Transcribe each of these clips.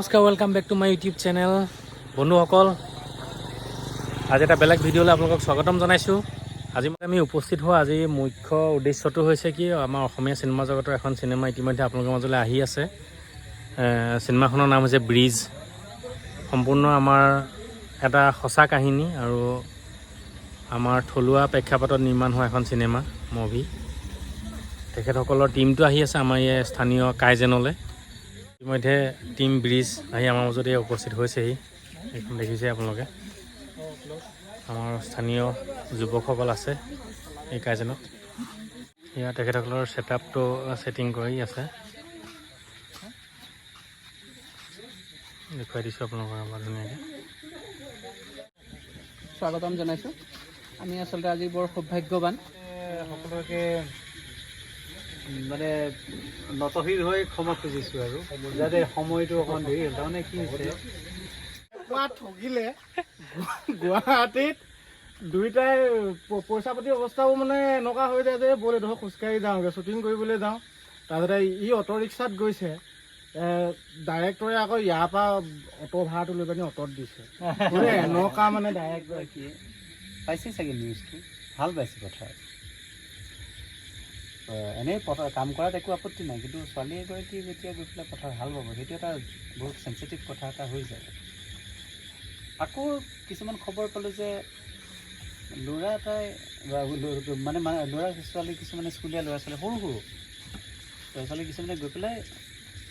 নমস্কাৰ, welcome back to my YouTube channel. বন্ধুসকল, আজি এটা বেলেগ ভিডিঅ'লৈ আপোনালোকক স্বাগতম জনাইছোঁ। আজি আমি উপস্থিত হোৱা আজি মুখ্য উদ্দেশ্যটো হৈছে কি, আমাৰ অসমীয়া চিনেমা জগতৰ এখন চিনেমা ইতিমধ্যে আপোনালোকৰ মাজলৈ আহি আছে। চিনেমাখনৰ নাম হৈছে ব্ৰিজ। সম্পূৰ্ণ আমাৰ এটা সঁচা কাহিনী আৰু আমাৰ থলুৱা প্ৰেক্ষাপটত নিৰ্মাণ হোৱা এখন চিনেমা মুভি। তেখেতসকলৰ টীমটো আহি আছে আমাৰ এই স্থানীয় কাইজেনলৈ। ইতিমধ্যে টীম ব্ৰিজ আহি আমাৰ মাজত এই উপস্থিত হৈছেহি। এইখন দেখিছে আপোনালোকে, আমাৰ স্থানীয় যুৱকসকল আছে এই কাইজেনত। এয়া তেখেতসকলৰ ছেটআপটো ছেটিং কৰি আছে। দেখুৱাই দিছোঁ আপোনালোকক এবাৰ ধুনীয়াকৈ। স্বাগতম জনাইছোঁ। আমি আচলতে আজি বৰ সৌভাগ্যৱান। সকলোকে মানে নতশিৰ হৈ ক্ষমা খুজিছোঁ আৰু যাতে সময়টো অকণমান দেৰি হ'ল। তাৰমানে কি হৈছে, কোৱা ঠগিলে গুৱাহাটীত দুইটাই পইচা পাতি অৱস্থাও মানে এনেকুৱা হৈ যায় যে ব'ল এডোখৰ খোজকাঢ়ি যাওঁগৈ, শ্বুটিং কৰিবলৈ যাওঁ। তাৰপিছতে ই অ'টো ৰিক্সাত গৈছে, ডাইৰেক্টৰে আকৌ ইয়াৰ পৰা অ'টো ভাড়াটো লৈ পিনি অ'টোত দিছে। মানে এনেকুৱা মানে ডাইৰেক্টৰ কি পাইছে চাগে নিউজটো, ভাল পাইছে পথাৰত। এনেই পথাৰ কাম কৰাত একো আপত্তি নাই, কিন্তু ছোৱালী এগৰাকী যেতিয়া গৈ পেলাই পথাৰ হাল বাব, সেইটো এটা বহুত চেঞ্চিটিভ কথা এটা হৈ যায়। আকৌ কিছুমান খবৰ পালোঁ যে ল'ৰা এটাই বা মানে মানে ল'ৰা ছোৱালী কিছুমানে, স্কুলীয়া ল'ৰা ছোৱালী, সৰু সৰু ল'ৰা ছোৱালী কিছুমানে গৈ পেলাই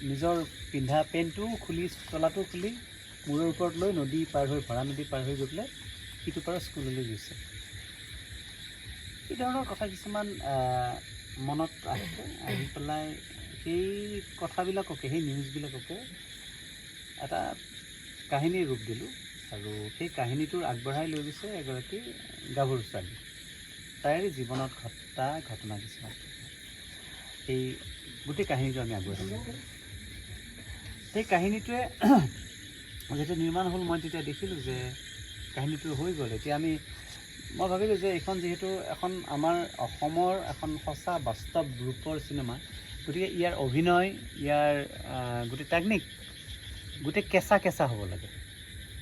নিজৰ পিন্ধা পেণ্টটোও খুলি, চোলাটো খুলি মূৰৰ ওপৰত লৈ নদী পাৰ হৈ, ভৰা নদী পাৰ হৈ গৈ পেলাই সিটো পাৰৰ স্কুললৈ গৈছে। এই ধৰণৰ কথা কিছুমান মনত আহে। আহি পেলাই সেই কথাবিলাককে, সেই নিউজবিলাককে এটা কাহিনীৰ ৰূপ দিলোঁ আৰু সেই কাহিনীটোৰ আগবঢ়াই লৈ গৈছে এগৰাকী গাভৰু ছোৱালী, তাইৰ জীৱনত ঘটা ঘটনা কিছুমান। সেই গোটেই কাহিনীটো আমি আগবঢ়াই, সেই কাহিনীটোৱে যেতিয়া নিৰ্মাণ হ'ল, মই তেতিয়া দেখিলোঁ যে কাহিনীটো হৈ গ'ল। এতিয়া মই ভাবিলোঁ যে এইখন যিহেতু এখন আমাৰ অসমৰ এখন সঁচা বাস্তৱ ৰূপৰ চিনেমা, গতিকে ইয়াৰ অভিনয়, ইয়াৰ গোটেই টেকনিক গোটেই কেঁচা কেঁচা হ'ব লাগে।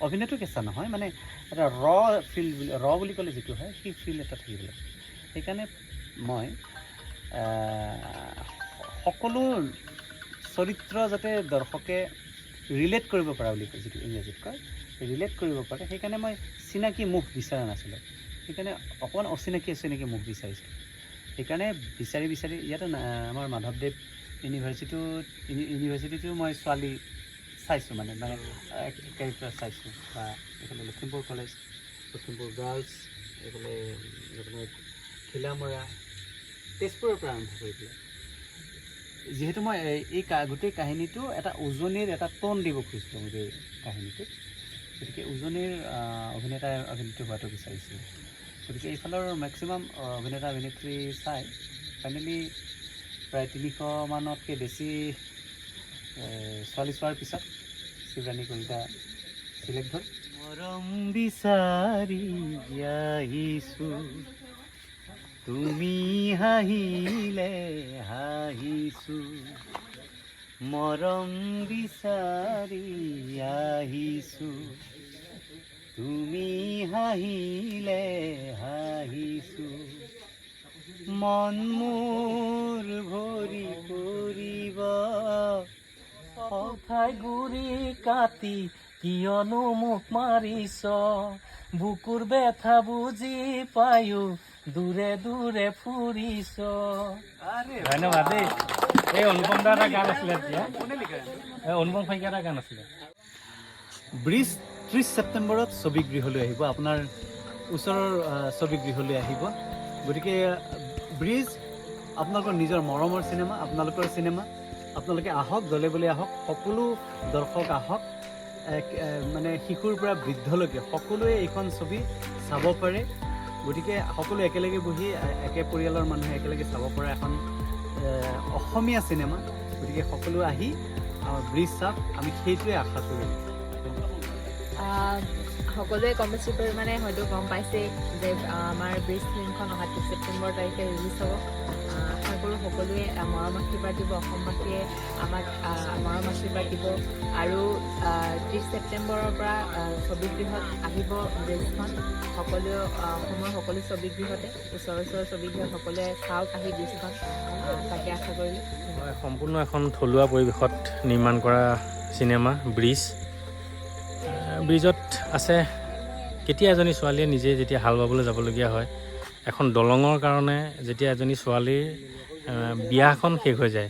অভিনয়টো কেঁচা নহয়, মানে এটা ৰ ফিল বুলি, ৰ বুলি ক'লে যিটো হয়, সেই ফিল এটা থাকিব লাগে। সেইকাৰণে মই সকলো চৰিত্ৰ যাতে দৰ্শকে ৰিলেট কৰিব পৰা বুলি কয়, যিটো ইংৰাজীত কয় ৰিলেট কৰিব পাৰে, সেইকাৰণে মই চিনাকি মুখ বিচৰা নাছিলোঁ। সেইকাৰণে অকণমান অচিনাকি অচিনাকি মুখ বিচাৰিছিলোঁ। সেইকাৰণে বিচাৰি বিচাৰি ইয়াতে আমাৰ মাধৱদেৱ ইউনিভাৰ্চিটিতো মই ছোৱালী চাইছোঁ, মানে মানে কেৰেক্টাৰ চাইছোঁ, বা এইফালে লখিমপুৰ কলেজ, লখিমপুৰ গাৰ্লছ, এইফালে আপোনাৰ ঘিলামৰা, তেজপুৰৰ পৰা আৰম্ভ কৰি পেলাই। যিহেতু মই এই গোটেই কাহিনীটো এটা উজনিৰ এটা ট'ন দিব খুজিছিলোঁ গোটেই কাহিনীটোত, গতিকে উজনিৰ অভিনেতা অভিনেত্ৰী হোৱাটো বিচাৰিছিলোঁ। গতিকে এইফালৰ মেক্সিমাম অভিনেতা অভিনেত্ৰী চাই ফাইনেলি প্ৰায় 300 মানতকৈ বেছি ছোৱালী চোৱাৰ পিছত শিৱৰাণী কলিতা চিলেক্ট হ'ল। মৰম বিচাৰি আহিছোঁ, তুমি হাঁহিলে হাঁহিছোঁ, মৰম বিচাৰি আহিছোঁ, তুমি হাঁহিলে হাঁহিছোঁ, মন মোৰ ভৰি পৰিব। ঠাই গুৰি কাটি কিয়নো মোক মাৰিছ, বুকুৰ বেথা বুজি পায়ো দূৰে দূৰে ফুৰিছ। ধন্যবাদ দেই। এই অনুপম দা এটা গান আছিলে তেতিয়া, এই অনুপম শইকীয়া এটা গান আছিলে। ব্ৰিজ 30 ছেপ্টেম্বৰত ছবিগৃহলৈ আহিব, আপোনাৰ ওচৰৰ ছবিগৃহলৈ আহিব। গতিকে ব্ৰিজ আপোনালোকৰ নিজৰ মৰমৰ চিনেমা, আপোনালোকৰ চিনেমা। আপোনালোকে আহক, দলে বলে আহক, সকলো দৰ্শক আহক। মানে শিশুৰ পৰা বৃদ্ধলৈকে সকলোৱে এইখন ছবি চাব পাৰে। গতিকে সকলো একেলগে বহি একে পৰিয়ালৰ মানুহে একেলগে চাব পৰা এখন অসমীয়া চিনেমা। গতিকে সকলো আহি আমাৰ ব্ৰিজ চাওক, আমি সেইটোৱে আশা কৰিম। সকলোৱে কম বেছি পৰিমাণে হয়তো গম পাইছেই যে আমাৰ ব্ৰিজ ফিল্মখন অহা 30 ছেপ্টেম্বৰ তাৰিখে ৰিলিজ হ'ব। কৰোঁ সকলোৱে মৰম আশীৰ্বাদ দিব, অসমবাসীয়ে আমাক মৰম আশীৰ্বাদ দিব। আৰু 30 ছেপ্টেম্বৰৰ পৰা ছবিগৃহত আহিব ব্ৰিজখন। সকলোৱে অসমৰ সকলো ছবিগৃহতে, ওচৰ ওচৰৰ ছবিগৃহত সকলোৱে চাওক আহি ব্ৰিজখন, তাকে আশা কৰিলোঁ। হয়, সম্পূৰ্ণ এখন থলুৱা পৰিৱেশত নিৰ্মাণ কৰা চিনেমা ব্ৰিজ। ব্ৰিজত আছে কেতিয়া এজনী ছোৱালীয়ে নিজে যেতিয়া হাল বাবলৈ যাবলগীয়া হয়, এখন দলঙৰ কাৰণে যেতিয়া এজনী ছোৱালীৰ বিয়াখন শেষ হৈ যায়,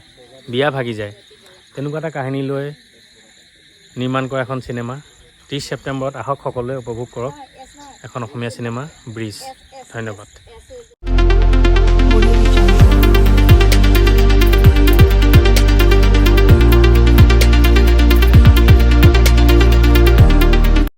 বিয়া ভাগি যায়, তেনেকুৱা এটা কাহিনী লৈ নিৰ্মাণ কৰা এখন চিনেমা। 30 ছেপ্টেম্বৰত আহক, সকলোৱে উপভোগ কৰক এখন অসমীয়া চিনেমা ব্ৰিজ। ধন্যবাদ।